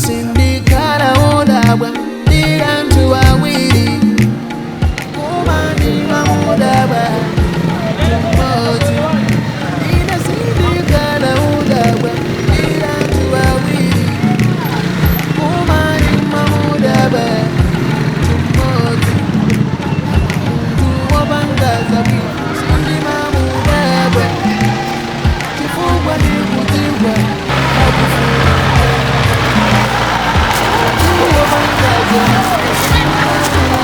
Sindikhala wodabwa ndi anthu awiri, koma ndimamudabwa mmodzi. Ine sindikhala wodabwa ndi anthu awiri, koma ndimamudabwa mmodzi. Munthu wopanga zabwino sindimamudabwa, chifukwa ndikudziwa akufuna. Munthu wopanga zabwino sindimamudabwa.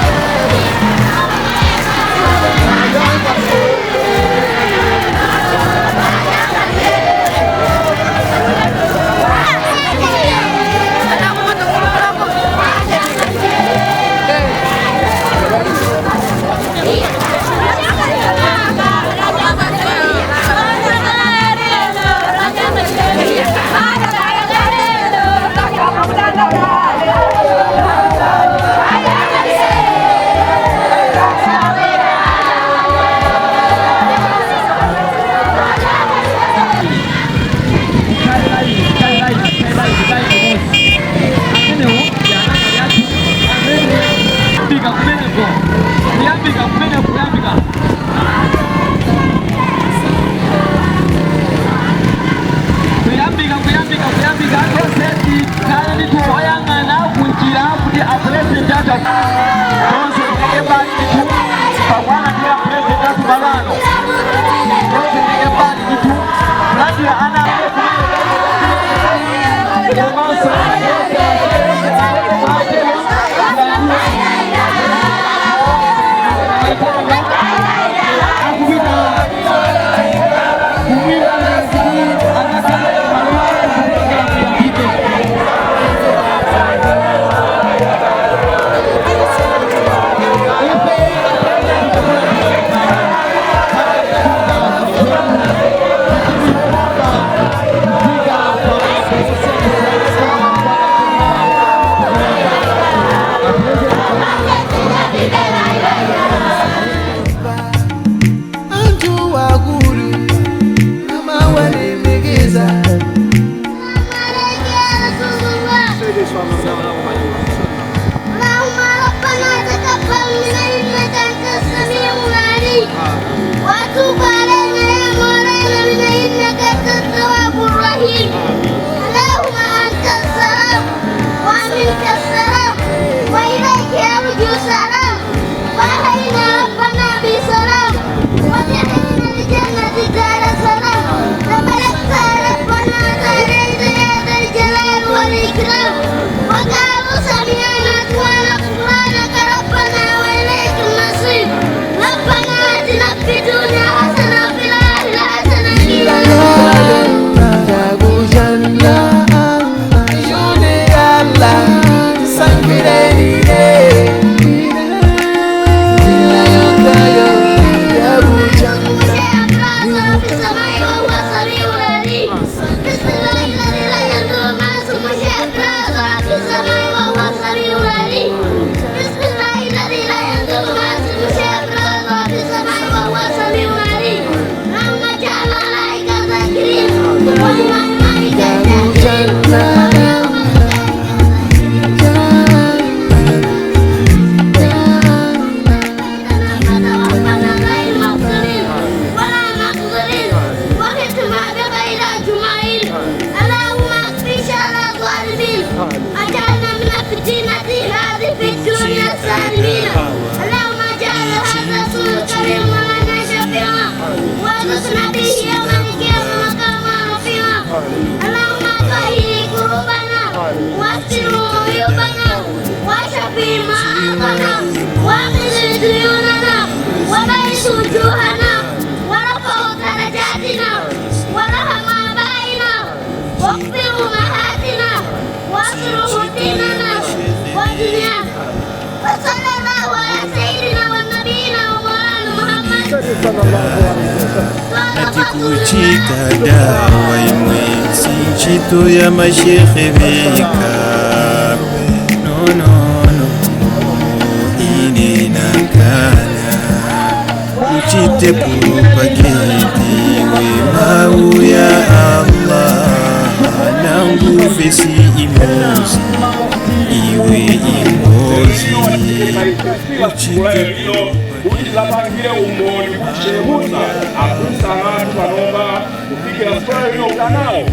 Kuyambika kumeneko, kuyambika kumeneko, kuyambika. Kuyambika, kuyambika, kuyambika. Tonse tikhale ndithu oyang'ana kunjira kuti apurezidenti athu tonse titenge mbali ndithu pakwana ndi apurezidenti athu malano. Tonse titenge mbali ndithu kulandira ana komanso. Akupita kumwimba kuti akakhale malo ake kupulogalamu yapite. Anthu akulu amawalemekeza. اللهم ربنا تقبل منا انك انت السميع العليم، وتب علينا يا مولانا منا انك انت التواب الرحيم. اللهم انت السلام ومنك السلام واليك يرجو السلام، واحينا ربنا بسلام وادخلنا الجنة دار السلام. تباركت ربنا وتعاليت يا ذا الجلال والإكرام. وقالوا سمعنا غفرانك ربنا وإليك المصير. ربنا آتنا في الدنيا حسنة وفي الآخرة حسنة وقنا. Yakujanna yune Allah sangireni yokayo yakujanna. في السماء وهو السميع العليم. بسم الله الذي لا يضر مع اسمه شيء في الأرض ولا في السماء وهو السميع العليم. بسم الله الذي لا يضر مع اسمه شيء في الأرض ولا في السماء وهو السميع العليم. اللهم اجعل ملائكة ذاكرين والملائكة شاكرين. فتوفنا غير مفتونين ولا مقصرين، وختم بخير أجمعين. اللهم اكفي شر الظالمين، اجعلنا من الفتنة هذه في الدنيا السالمين. اللهم اجعل هذا الرسول الكريم لنا شفيعا، وارزقنا به يوم القيامة مقاما رفيعا. اللهم طهر قلوبنا، واستر عيوبنا، وشفي مرضنا، واغفر ديوننا، وبيض وجوهنا، ورفع درجاتنا، وارحم آبائنا، واغفر أمهاتنا، واصرف ديننا ودنيانا. وصلى الله على سيدنا ونبينا ومولانا محمد. Ati kuchita dawa imwe si ntchito ya mashehe veka. No, no, no, ine nakamba. Uchite propagate wema ya Allah na nguvu si imozi iwe imozi Uchite lino kuti lapangire umboni kuti Shehe Musa aphunzitsa anthu panopa kufikira tsiku lino kuti anawo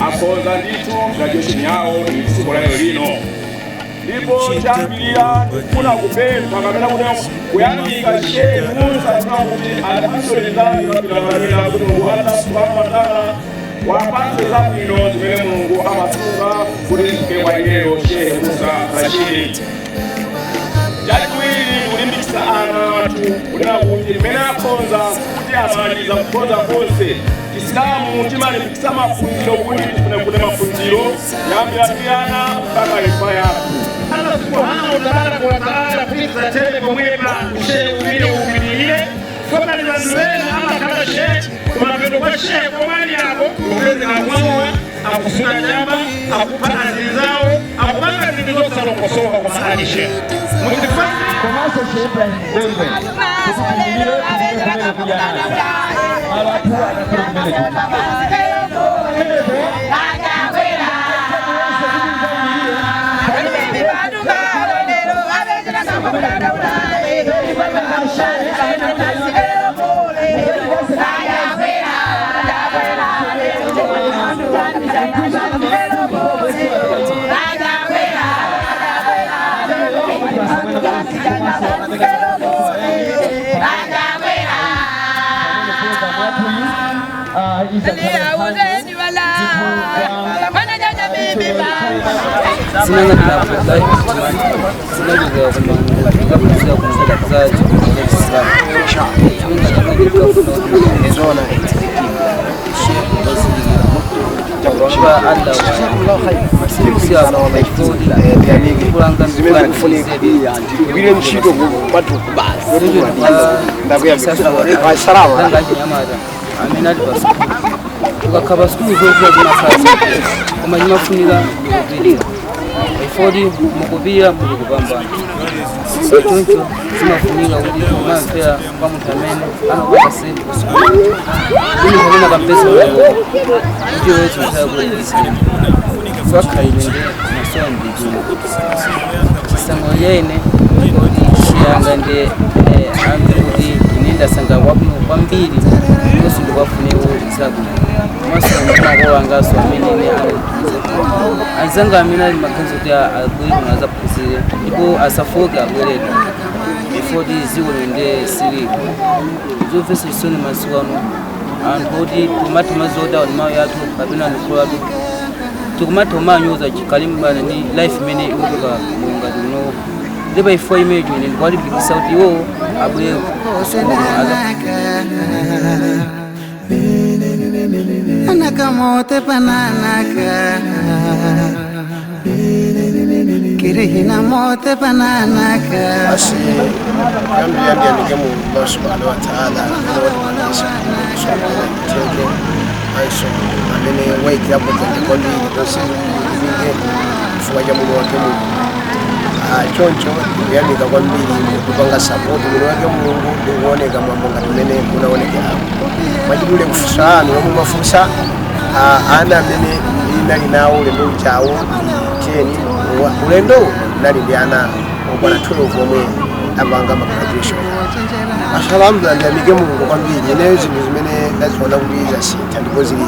akhoza ndithu graduation yawo ndi tsiku lero lino. Ndipo chambirira ndikufuna kupempha kapena kuti kuyamika Shehe Musa kuna kuti adatisonezani kapitapanira kuti Mulungu Allah subhanahu wa ta'ala wapatse zabwino zimene Mulungu amasunga kuti zifike kwa iyeyo Shehe Musa Rashidi. Chachiwiri, kulimbikitsa ana athu kunena kuti mmene akhonza kuti amaliza kukhonza konse, Chisilamu chimalimbikitsa maphunziro, kuti tifune kuti maphunziro kuyambira ndi ana mpaka imfa yathu. Allah subhanahu tabaraka wa taala kuti tele pomwepa ushehe umene upitirire fopali vanhu vena amakhala shehe kumapeto kwa shehe komwani ako kupezeka mwawa akusuna chamba akupha azinzawo akupanga zinthu zosalongosoka kwa maali shehe muzifanye. Komanso Shehe Ibrahim Gwengwe, kuti tiyimirire kumene kudya naye malo athu anakhale kumene kuja. Dzina langa ndi Abdullahi Othman, zinachokera kumaphunzira za chipembedzo cha Chisilamu. Cholinga changa ndinkafuna kuti Zona. Shehe wazindikira kuba Allah kulanga. Zimene zikufunika tigwire ntchito kwathu basi. Ndakuyamika. Anga achinyamata amene ali pa sukulu, ukakhala pa sukulu zovuta zimakhala, koma chimafunika ndikupirira. Ifoti mukupirira muli kupambana. Choncho zimafunika kuti umamvera kwa munthu amene anakupasa senti ku sukulu, kuti munthu amene akampesa ulemu kuti iweyo nthawi kulimbikitsira fakhalidwe ndi masowa ndijuma chisango chaine kuti chiyanga ndi amve kuti ine ndasanga kwabwino kwambiri, ndiponso ndikwafunewo zabwino. Komanso ndimakolo angaso amene ine anandiphunzitsa, anzanga amene ali maganizo kuti abwere kuno azaphunzire ndipo asafoke, abwerere ifoti dziko lino sili zomvetsa chisoni masiku ano. Anthu oti timatha zoti awo ndi mawu athu kapena ndikulu athu, tikumatha kumanyoza chikalimbana ndi life imene ikuchoka ngati kuno, ndipo ifo imeneyo ine ndikuwalimbikitsa kuti iwowo abwere azaphunzire. Anakamote pananaka Kirihina mote pananaka. Basi kuyambira ndiyamike Mulungu Allah subhanahu wa ta'ala amene watipangisa kusonkhana chiteke anso amene wayikirapo dzanja kwambiri tonse zikulimbike chifukwa cha mwini wake Mulungu. Choncho ndikuyamika kwambiri kupanga support mwini wake Mulungu ndikuoneka mwambo ngati umene unaonekerapo. Mwachidule, kufunsa anu omwe mwafunsa, ana amene ndinali nawo ulendo ujawo 10, ulendo nali ndi ana okwana 12 omwe apanga ma graduation. Alhamdulillah, ndiyamike Mulungu kwambiri. Ineyo zinthu zimene ndaziona kuti zasintha ndipo zili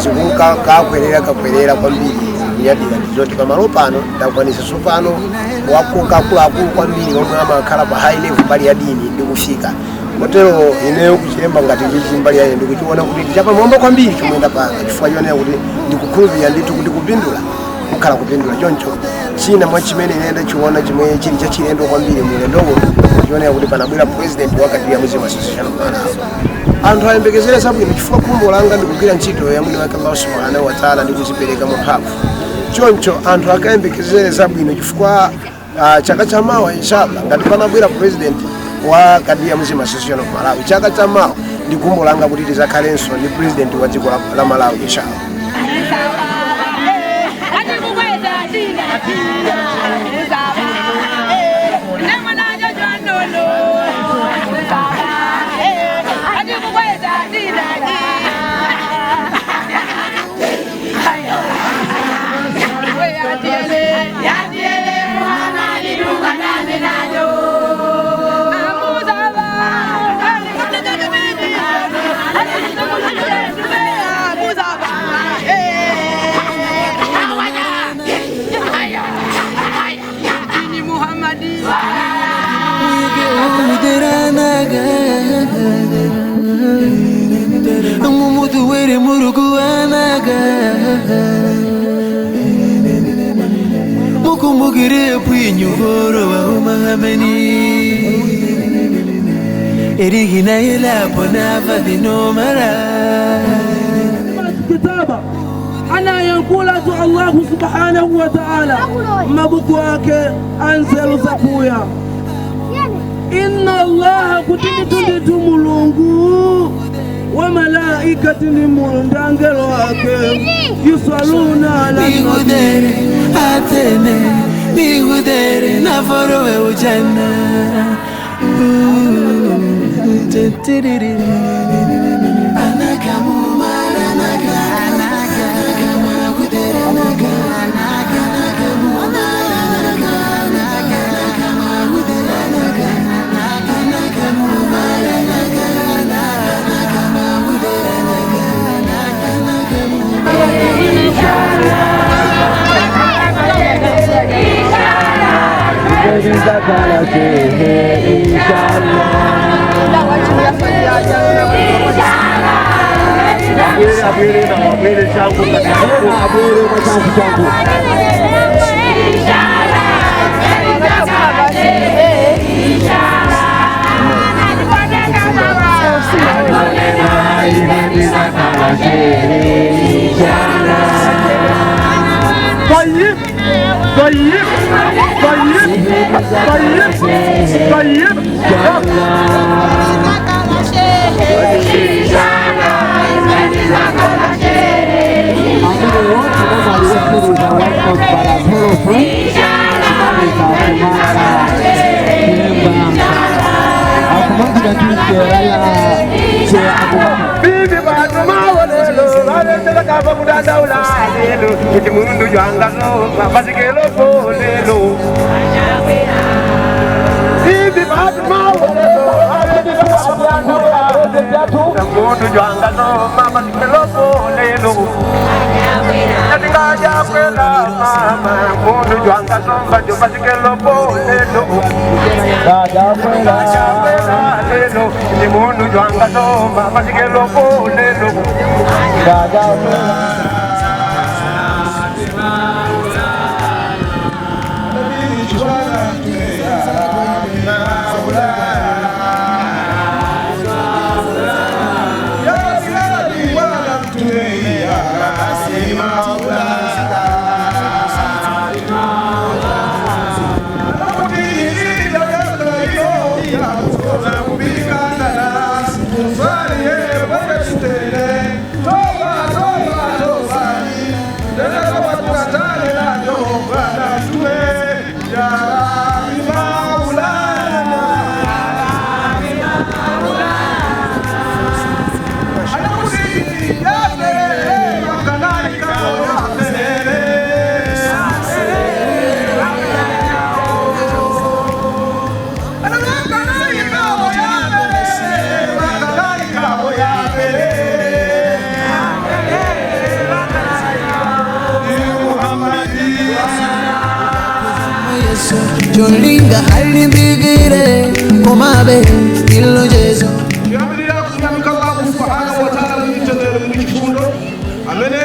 zikukakwerera kakwerera kwambiri, zikunyadira ndizoti pamalo pano ndakwanisa tsopano wakoka akuluakulu kwambiri omwe amakhala pa high level mbali ya dini ndikufika kotero ineyo kuchilemba ngati chichi mbali yayo ndikuchiona kuti ndichapamwamba kwambiri chomwe ndapanga, chifukwa chionera kuti ndikukhulupirira ndithu kuti kupindula kukhala kupindula. Choncho china mwa chimene ine ndachiona chimwe chili chachilendo kwambiri mulendowo chionera kuti panabwera president wa Qadiriya Muslim Association of Malawi. Anthu ayembekezere zabwino chifukwa khumbo langa ndikugwira ntchito ya mwini wake Allah subhanahu wa ta'ala ndikuzipereka mphamvu. Choncho anthu akayembekezere zabwino chifukwa chaka chamawa inshallah, ngati panabwera president wa Qadiriya Muslim Association of Malawi, chaka chamawa ndi khumbo langa kuti tizakhalenso ndi president wa dziko la Malawi inshallah. Mukumbukire pwinyuvoro wa umahameni erigina ilapo nafadhinomara kitaba anayankula tu Allahu subhanahu wa ta'ala mabuku wake anzelu zakuya inna Allaha kutindi mulungu wa malaikati ni mulundangelo wake yusaluna ala nigudere atene nigudere naforowe ujana طيب طيب طيب طيب طيب. Bibi batuma walelo alendela kava kudandaula lelo kuti mundu jwanga basikelo lelo Bibi batuma walelo alendela kava kudandaula mundu jwanga basikelo lelo Ngaja kwela mama mundu jwanga basikelo lelo Ngaja kwela lelo ni mundu jwanga basikelo lelo Ngaja kwela. Cholinga halimbigire komabe ilojezo yambirira kunyamika Allah subhanahu wa ta'ala mwitendere mu amene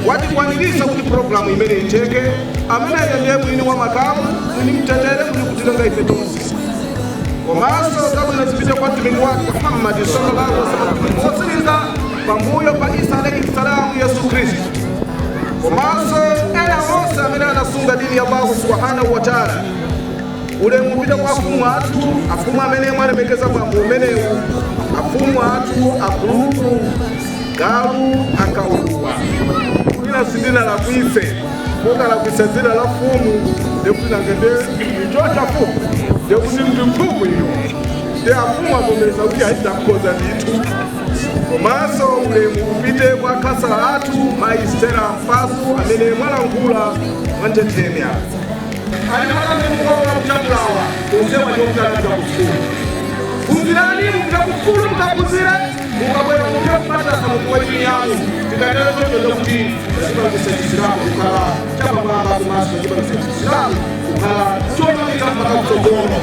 watikwanirisa kuti programu imene iteke amene ndiye mwini wa makamu mwini mtendere mwini kutilenga ife tonse komanso zabwino zipite kwa mtumiki wake Muhammad sallallahu alaihi wasallam wotsiriza pambuyo pa Isa alayhi salamu Yesu Kristo komanso ena onse amene anasunga dini ya Allah subhanahu wa ta'ala ulemu upita kwa afumu athu afumu amene mwalemekeza mwambo umenewu afumu athu akuluku galu akauluwa ina sindina la kuife koka la kuisazila la fumu ndekuti nangende icho cha fumu ndekuti ndi mfumu iyo Ndi afumu avomereza kuti ayitakhoza ndithu. Komanso ulemu upite kwa khasala athu, Mayi Stella Mpasu, amene mwalankhula mwanjenthemya. Anyamata mukuona kuchambulawa onsewa ndiokutalapita ku sukulu. Phunzirani, mupita ku sukulu, mukaphunzire, mukabwera mupite kumadrasa, mukuwe yanu. Tikatero choncho kuti tazipangisa Chisilamu kukhala chapamwamba, komanso chipangisa Chisilamu kukhala choyamika mpaka kutsogolo.